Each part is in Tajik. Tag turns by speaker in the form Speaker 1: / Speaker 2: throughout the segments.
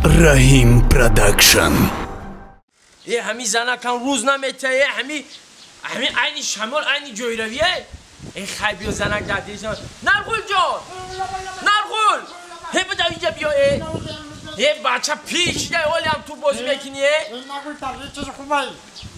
Speaker 1: Раҳим Продакшн.
Speaker 2: Е ҳами занакам рӯз наметия, е ҳами ҳами айни шамол, айни ҷойравие. Е хай биё занак дадиша. Нарғул ҷон! Нарғул! Ҳе бада инҷа биё е. Е бача пир шида, оли ҳам ту бозӣ мекунӣ е?
Speaker 3: Нарғул тарзи чизи хубай.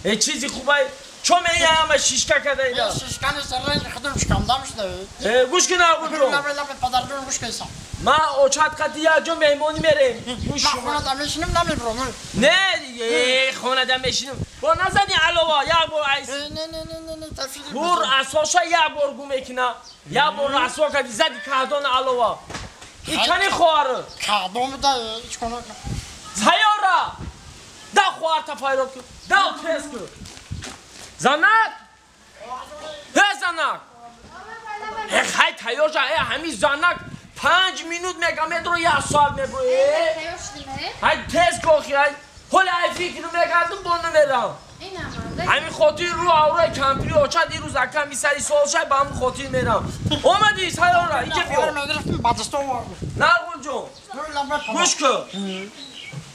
Speaker 2: Е чизи хубай. Чо мея ҳама шишка када ида?
Speaker 3: Шишкани саррани худам шикамдам шуда.
Speaker 2: Е гӯш кун Нарғул ҷон.
Speaker 3: Лабе лабе падарҷон гӯш кунсам.
Speaker 2: Ма очат қати як ҷо меҳмонӣ мерем.
Speaker 3: Ман хонада мешинам намебурам.
Speaker 2: Не, е хонада мешинам. Бо назани алова як бор айс.
Speaker 3: Не не не не не тафсир.
Speaker 2: Бур асоша як бор гум мекуна. Як бор расо кади зади каҳдон алова. Икани хоҳар.
Speaker 3: Каҳдон буда ҳеч кона.
Speaker 2: Сайёра. Да хоҳарта файрод кун. Да тез кун. Занак! Ҳе занак! Э хай тайёр ша, э ҳами занак 5 минут мега медро як соат мебро.
Speaker 4: Тайёр шудем?
Speaker 2: Ҳай тез кохи, ҳай. Ҳоли ай фикр мекардум бо намерам. Ҳами хотир рӯ аврои кампири очад ирӯз ака мисари сол шай ба ҳамн хотир мерам. Омадӣ сайёра, инҷа биё. Нарғул ҷон. Гӯш кун.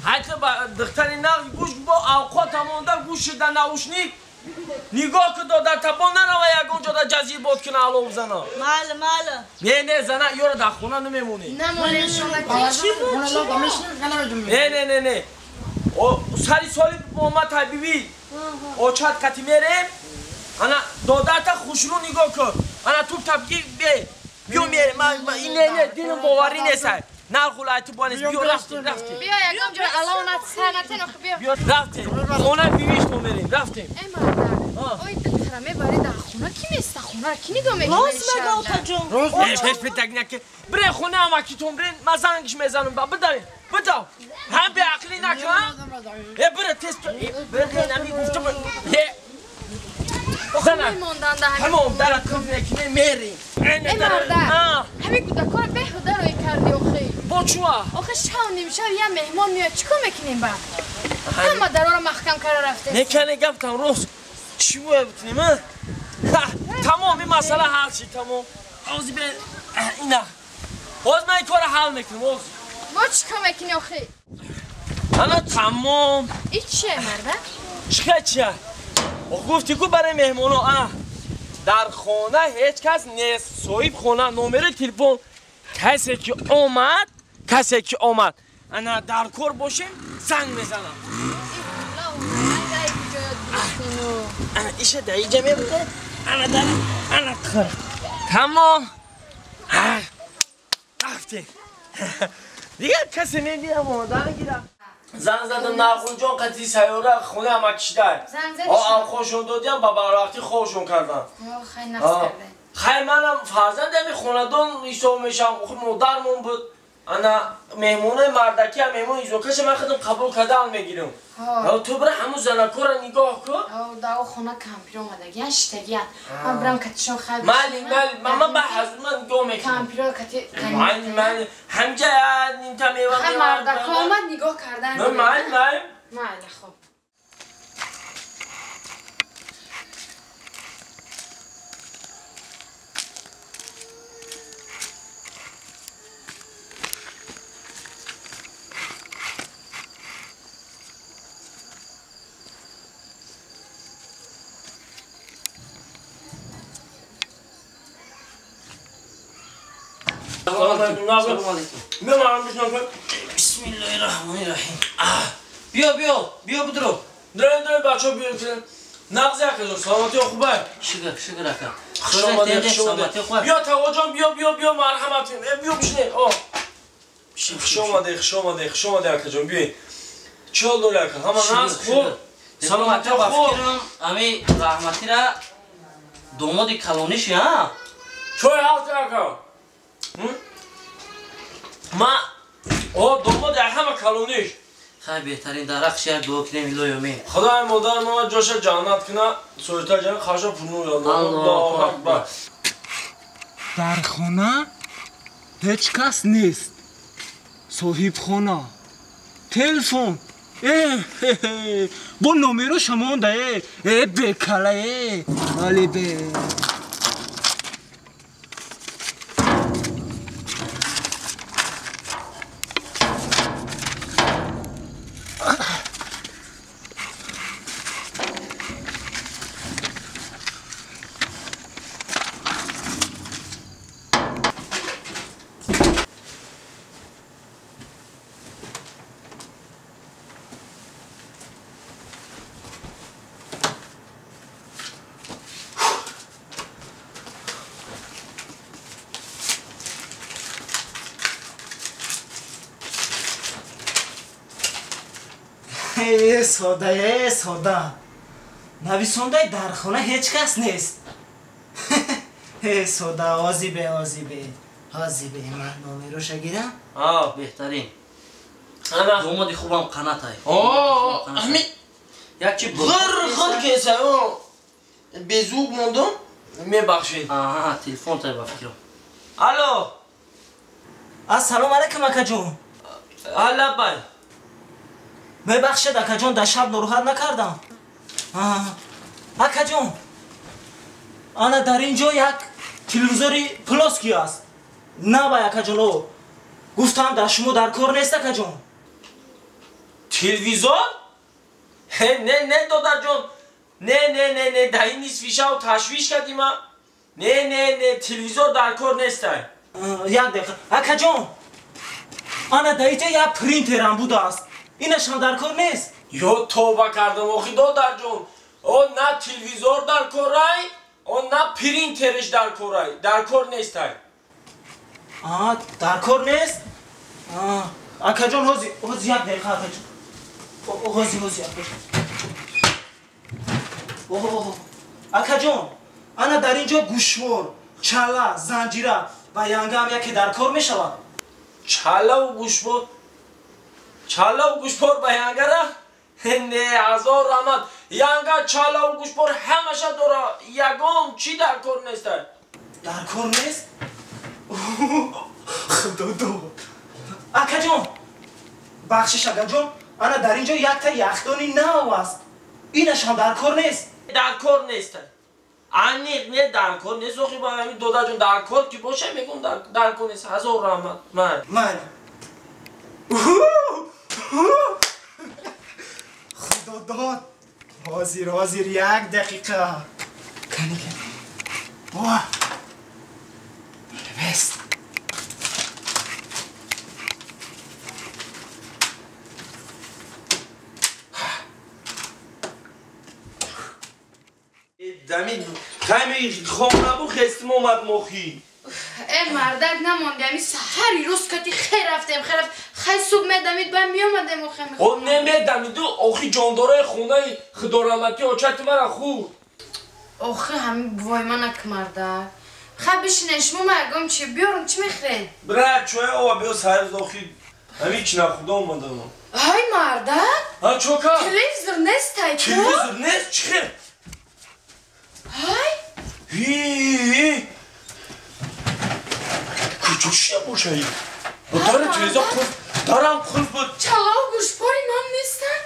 Speaker 2: Ҳай ту ба духтари нағз гӯш бо авқота монда гӯш шуда наушник. Нигоҳ ки додар табон нарава ягон ҷода ҷазир бод кина алов зана.
Speaker 5: Майли, майли.
Speaker 2: Не, не, зана ёра дар хона намемонӣ.
Speaker 4: Намонем шума.
Speaker 2: Не, не, не, не. Сари соли омад табибӣ. Очат қати мерем. Ана додарта хушрӯ нигоҳ кун. Ана туп табги бе. Биё мерем. Не, не, дилам боварӣ нест. Нарғул ай ту бонес. Биё рафтем, рафтем.
Speaker 4: Биё ягон ҷо алов натсанатен охи биё.
Speaker 2: Биё рафтем. Хона бивишто мерем, рафтем.
Speaker 4: Эй марда. Ой духтара мебари дар хона ки места хона ки нигоҳ мекунӣ?
Speaker 5: Рост мега отаҷон.
Speaker 2: Э пеш петак наки. Бре хона амакитон бре ман зангш мезанам ба бидарем. Бидав. Ҳам беақлӣ накун. Э бре тез ту. Бре нами гуфтам. Э
Speaker 4: Зана мемонданда ҳами.
Speaker 2: Ҳамон дара кун мекунем мерем.
Speaker 4: Эй марда. Ҳами кӯдакҳоро беҳуда рӯй кардӣ охи.
Speaker 2: Бо чуа?
Speaker 4: Охи шав нимшав я меҳмон меояд чӣ кор мекунем ба? Ҳама дароро маҳкам карда рафтем.
Speaker 2: Некане гаптам рост. Чӣ бояд бикунем, а? Тамом, ин масъала ҳал шид, тамом. Ҳозир бе ина. Ҳозир ман ин корро ҳал мекунам, ҳозир.
Speaker 4: Бо чӣ кор мекунӣ охи?
Speaker 2: Ана тамом.
Speaker 4: Ин чие марда?
Speaker 2: Чӣ чия? Гуфтӣ ку барои меҳмоно, а? Дар хона ҳеҷ кас нест. Соҳиб хона номери телефон. Касе ки омад, касе ки омад. Ана дар кор бошем, занг мезанам. Ана иша дар инҷа мебуде. Ана дар, ана қир. Тамом. Рафтем. Дигар касе мебинам омадан гирам. Занг задам Нарғул ҷон қати сайёра хона амакишдай. Авхошон додиам ба барвақтӣ хобшон кардам.
Speaker 4: Хай нақс карда.
Speaker 2: Хай манам фарзанди ҳами хонадон ҳисоб мешавам. Охи модармон буд. Ана меҳмонои мардакӣ ам меҳмони изокаша ман худам қабул кардаам мегирам. Ту бира ҳамун занакора нигоҳ кун.
Speaker 4: Дар хона кампир омадагиян шиштагиян. Ман бирам катишон хай.
Speaker 2: Майли, майли, ман ба ҳазур ман нигоҳ мекунам.
Speaker 4: Кампиро кати.
Speaker 2: Майли, майли. Ҳамҷа нимта мева.
Speaker 4: Хай мардако омад нигоҳ кардан.
Speaker 2: Майли, майли.
Speaker 4: Майли, хуб.
Speaker 6: Бисмиллоҳир-раҳмонир-раҳим. Биё, биё, биё бидро.
Speaker 2: Дурем, дурем, бачаҳо биё. Нағз якаҷон, саломатиё хубай.
Speaker 6: Шукр, шукр ака.
Speaker 2: Хуш омадед, хуш омадед. Биё тағоҷон, биё, биё, биё, марҳамат. Биё бишинед. О. Хуш омадед, хуш омадед, хуш омадед акаҷон, биёед. Чӣ ҳол дорӣ ака? Ҳама нағз хуб? Саломатиё хуб?
Speaker 6: Ами раҳматира домоди калониши, ҳа?
Speaker 2: Чой ҳаст ака? Ма о домоди ҳама калониш.
Speaker 6: Хай беҳтарин дарахт як дуо кунем илоҳи омин.
Speaker 2: Худои модар ма ҷоша ҷаннат куна, соҳита ҷаннат хаша пурнур. Аллоҳу акбар.
Speaker 7: Дар хона ҳеҷ кас нест. Соҳибхона. Телефон. Бо номеро шамонда э бекала э али бе. Э сода, э сода. Нависондай дар хона ҳеҷ кас нест. Э сода, озибе, озибе. Озибе, ман номероша гирам?
Speaker 6: А, беҳтарин. Домоди хубам қанатай.
Speaker 2: О, ами
Speaker 6: як чи
Speaker 2: ғир ғир кеса, о. Безук мондум. Мебахшед.
Speaker 6: Аҳа, телефон тай ба фикрам.
Speaker 2: Алло.
Speaker 7: Ассалому алайкум, акаҷон.
Speaker 2: Аллабай.
Speaker 7: Мебахшед, акаҷон, дар шаб нороҳат накардам. Акаҷон, ана дар ин ҷо як телевизори плоский аст. Набай, акаҷон, о. Гуфтам дар шумо дар кор нест, акаҷон.
Speaker 2: Телевизор? Не, не, додарҷон. Не, не, не, не, дар ин нисфи шаб ташвиш кардима. Не, не, не, телевизор дар кор нестай.
Speaker 7: Як дақиқа. Акаҷон, ана дар инҷа як принтерам будааст. Инашам дар кор нест.
Speaker 2: Ё тавба кардам, охи додарҷон. О на телевизор дар корай, о на принтерш дар корай. Дар кор нестай.
Speaker 7: А, дар кор нест? Акаҷон, ҳози, ҳози як дақиқа, акаҷон. Ҳози, ҳози, акаҷон. Оҳ, акаҷон, ана дар ин ҷо гӯшвор, чала, занҷира ва янгаам яке дар кор мешавад.
Speaker 2: Чалаву гӯшвор? Чалаву гӯшвор ба янгара? Не, ҳазор раҳмат. Янга, чалаву гӯшвор ҳамаша дора. Ягон чӣ дар кор нестай.
Speaker 7: Дар кор нест? Худо дод. Акаҷон, бахшиш, акаҷон, ана дар ин ҷо якта яхдони нав аст. Инашам дар кор нест.
Speaker 2: Дар кор нест. Аниқ не, дар кор нест. Охи ба ҳамин додарҷон дар кор ки боша мегум дар кор нест. Ҳазор раҳмат. Ман.
Speaker 7: Ман. Худо дод. Ҳозир, ҳозир, як дақиқа. Кани, кани. Во. Бест.
Speaker 2: Дами хами хонабу хестим омад мохи.
Speaker 4: Э мардак намонди, ами саҳари рӯз кати хер рафтем, хер рафт. Хай субҳ медамид, баъд меомадем охи.
Speaker 2: О не медамиду, охи ҷондорои хонаи худораҳматӣ очати мара хӯрд.
Speaker 4: Охи ҳами бувои манак мардак. Хай бишинен шумо, ма ягом чи биёрам, чӣ мехӯред?
Speaker 2: Бира чой ова биё саҳар охи ҳами чи нахуда омадам.
Speaker 4: Ай мардак?
Speaker 2: А чока?
Speaker 4: Телевизор нест ай ку?
Speaker 2: Телевизор нест? Чӣ хел?
Speaker 4: Ай?
Speaker 2: Ҳи! Куҷо шия бошаи? Дара телевизор қулф, дарам қулф буд.
Speaker 4: Чалав гӯшпори ман нестан?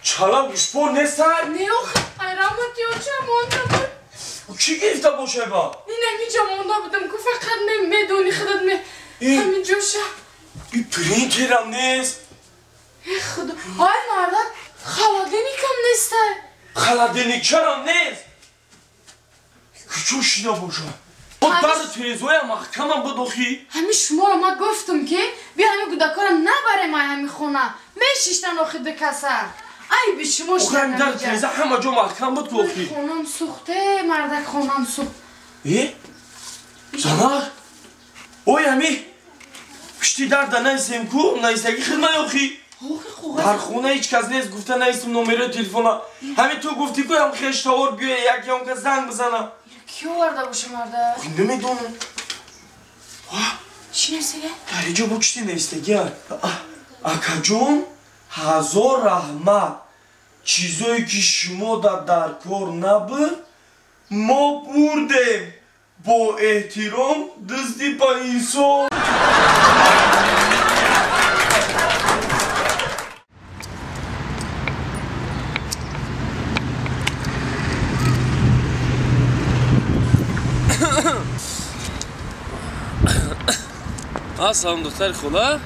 Speaker 2: Чалав гӯшпор нестан?
Speaker 4: Не охи, ай раҳмати оча монда буд.
Speaker 2: Чӣ гирифта бошай ба?
Speaker 4: Ин ҳаминҷо монда будам ку, фақат медони худат ме ҳаминҷоша.
Speaker 2: И принтерам нест.
Speaker 4: Э худо, ай мардак, холодильникам нестай.
Speaker 2: Холодильникчарам нест. Куҷо шида бошад? О дар телевизоря маҳкамам буд охи.
Speaker 4: Ҳами шуморо ма гуфтум ки биё ҳами гудакора набарем ай ҳами хона. Мешиштан охи ду каса. Ай би шумо
Speaker 2: Охи ҳами дар телевизор ҳама ҷо маҳкам буд ку охи.
Speaker 4: Хонам сӯхте, мардак, хонам сӯхт.
Speaker 2: Э? Занак? Ой ҳами пишти дарда наистем ку, наистагӣ хидмай охи. Дар хона ҳеҷ кас нест, гуфта наистем номерои телефона. Ҳами ту гуфтӣ ку ҳам хештавор биёя, як ям кас занг бизана.
Speaker 4: Ки оварда боша мардак?
Speaker 2: Намедонам.
Speaker 4: Чӣ нависага?
Speaker 2: Дар инҷо бо чӣ навистагия? Акаҷон, ҳазор раҳмат. Чизое ки шумо дар кор набуд, мо бурдем. Бо эҳтиром, дузди ба инсон. Салом духтари хола.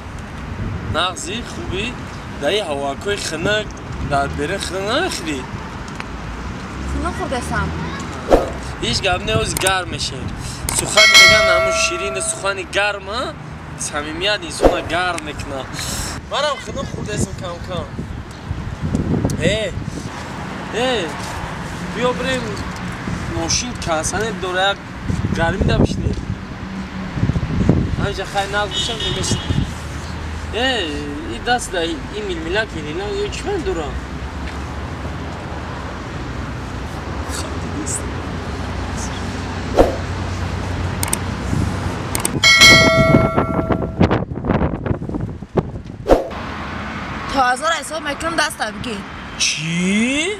Speaker 2: Нағзи, хубӣ? Дар ин ҳавакҳои хунук дар берун хунук намехӯрӣ?
Speaker 4: Хунук хӯрдасам.
Speaker 2: Ҳеҷ гап не, ҳози гарм мешавем. Сухани мегӯянд ҳамун ширини сухани гарм, самимият инсона гарм мекунад. Манам хунук хӯрдасам кам-кам. Э, э, биё бирем мошин кансанер дора, як гармида бишинем. Ҳаминҷа хай нағз бошам, мешинем. Э, и даст да и милмила кирина, ё чӣ ман дорам?
Speaker 5: То 1000 ҳисоб мекунам, даста бигир.
Speaker 2: Чӣ?